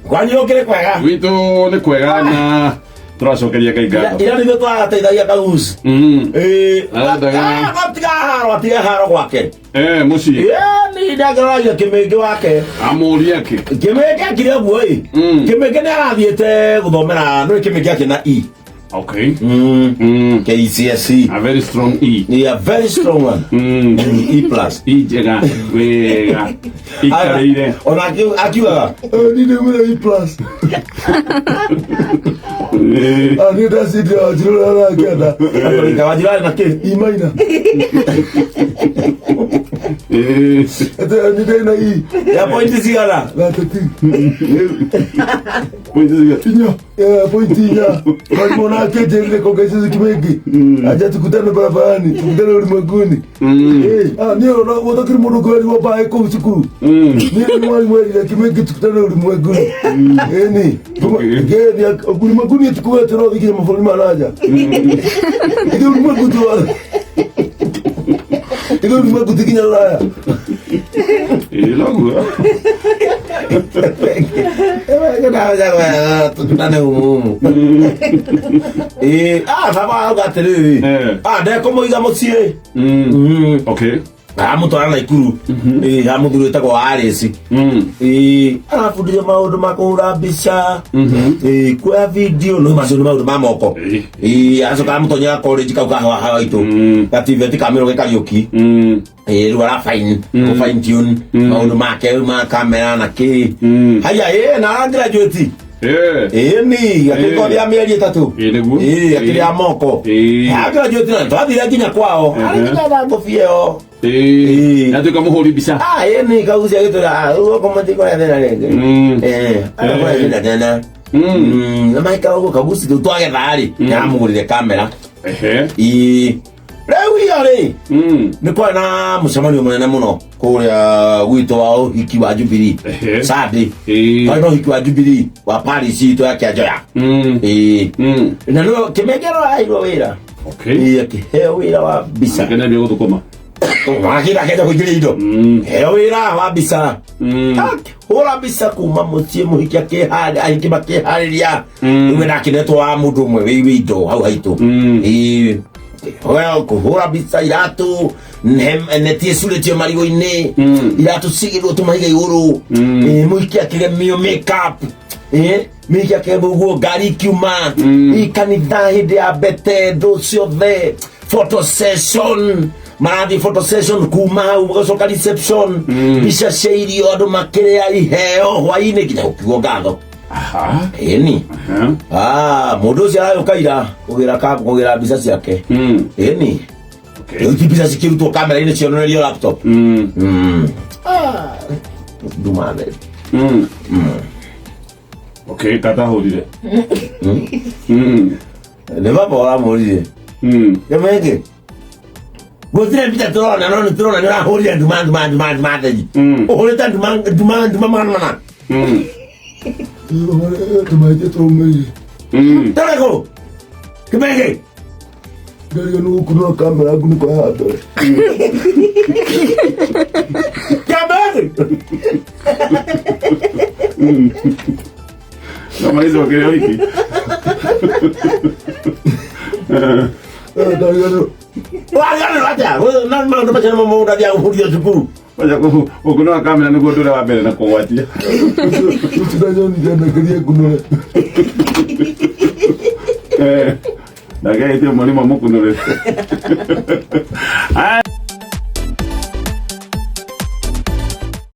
Kwanyu ũkĩrĩ kwega? Gwitũ nĩ kwega na tũracokeria Ngai ngatho. Ira nithuĩ twagateithagia kaguci. Ĩĩ. Arendaga- Tiga haro, atiga haro gwake. Eh, mũciĩ. Ĩĩ, nĩ ndangĩroragia kĩmĩngĩ wake. Amũria kĩ? Kĩmĩngĩ akire ũguo ĩ. Kĩmĩngĩ nĩ arathiĩte gũthomera, nĩ kĩmĩngĩ akĩ na E. Okay. KCSE. A very strong E. Yeah, very strong one. E plus. E njega wega. Ikarĩire. Ona akiugaga, "Eh, niĩ ndaumire E plus. Ah, niĩ ndacindire Wanjirũ ũrĩa arakĩenda. Akũrika Wanjirũ arĩ na kĩ? E minor. Ate, niĩ ndarĩ na E. Ya point cigana? 32. Point cigana? Inya. Eh, pointi inya. Mwalimu nake njĩrire kongeca kimengi. Aja tukutane barabarani, tukutane ulimwenguni. Eh, ah, niĩ ona gũtakĩrĩ mũndũ ũngĩwerirwo mbaĩ kũu cukuru. Niĩ nĩ mwarimũ erire kimengi tukutane ulimwenguni. Ĩni. Ngĩthi ulimwenguni tikuga atĩ no ũthiĩ nginya mabũrũri ma na nja. Ithe ulimwengu ti wa Ithe ulimwengu ti nginya Rũraya. Ĩĩ, noguo. Tukutane umumu. Ĩĩ, ah, baba auga atĩrĩrĩ. Eh. Ah, ndekũmũiga mũciĩ. Okay. Aramũtwara Naikuru. Ĩĩ, ha mũthuri wĩtagwo Alice. Ĩĩ, arabundithio maũndũ ma kũhũra mbica. Ĩĩ, kuoya video, no macio nĩ maũndũ ma moko. Ĩĩ. Ĩĩ, aracoka aramũtonyera college kau ka haha haitũ. Gativeti ka Mĩrũge Kariũki. Ĩĩ, rĩu ara fine, kũ fine tune maũndũ make rĩu ma kamera na kĩ. Haya, ĩĩ, na ara graduate. Eh. Ĩĩ ni, akĩrĩ ya mĩeri 3. Ĩĩ, nĩguo. Ĩĩ, akĩrĩ ya moko. Ĩĩ. A graduate na twathire nginya kwao. Arĩ nginya na ngobia ĩyo. Ĩĩ. Atuĩka mũhũri mbica. Ah, ĩĩ ni kagucia gĩtũra. Ah, rĩu gũkũ mũtikũrĩa thĩna rĩngĩ. Eh, arakũrĩa thĩna tena. Na maikara ũguo kaguci rĩu twagetha rĩ, nĩaramũgũrire kamera. Ehe. Ĩĩ. Rĩu iyo rĩ, nĩ kwarĩ na mũcemanio mũnene mũno kũrĩa gwitũ wa ũhiki wa Jubilee. Ehe. Sunday. Ĩĩ. Kwarĩ na ũhiki wa Jubilee wa Paris itũ ya Kĩanjoya. Ĩĩ. Na nĩwe kĩmengero aheirwo wĩra. Okay. Ĩĩ, akĩheo wĩra wa mbica. Akĩnambia gũthũkũma. Akĩra akĩenda kũingĩria indo. Heo wĩra wa mbica. Akĩhũra mbica kuma mũciĩ mũhiki akĩharĩ ahiki makĩharĩria. Rĩu we ndakenetwo wa mũndũ ũmwe wĩ wĩ indo hau haitũ. Ĩĩ. Well, kũhũra mbica iratũ neti ĩcurĩtio marigũ-inĩ iratũ cigĩrwo tũmahiga igũrũ. Ĩĩ, mũhiki akĩgemio makeup. Ĩĩ, mũhiki akĩgemio ũguo ngari ikiuma i kanitha hĩndĩ ya mbete ndũ ciothe photo session marathiĩ photo session kuma hau magacoka reception mbica cia irio andũ makĩrĩa iheo hwainĩ nginya gũkiugo ngatho. Aha. Ĩni. Aha. Ah, mũndũ ũcio aragĩũka ira kũgĩra kũgĩra mbica ciake. Ĩni. Okay. Rĩu ti mbica cikĩrutwo kamera-inĩ cionererio laptop. Ah, nduma theri. Okay, katahũrire. Nĩ baba ũramũririe. Kĩmĩngĩ. Gũtirĩ mbica tũrona no nĩ tũrona nĩ ũrahũrire nduma nduma nduma nduma theri. Ũhũrĩte nduma nduma nduma 400. Tũmaitĩ tũrũmĩrĩire. Tũrĩkũ? Kĩmĩngĩ. Ndarigwo nĩ gũkunũra kamera ngunĩko ya mbere. Kĩmĩngĩ. No magĩcokere ũhiki. Eh, ndarigwo nĩ Wariganĩrwo atĩa? Na maũndũ macio nĩmo mũndũ athiaga gũbundithio cukuru. Wacha gũkunũra kamera nĩguo ũndũ ũrĩa wa mbere na kũgwatia. ũcio ndanyonire ndekerie ngunũre. Eh, ndagĩte mwarimũ amũkunũrĩre. Aya.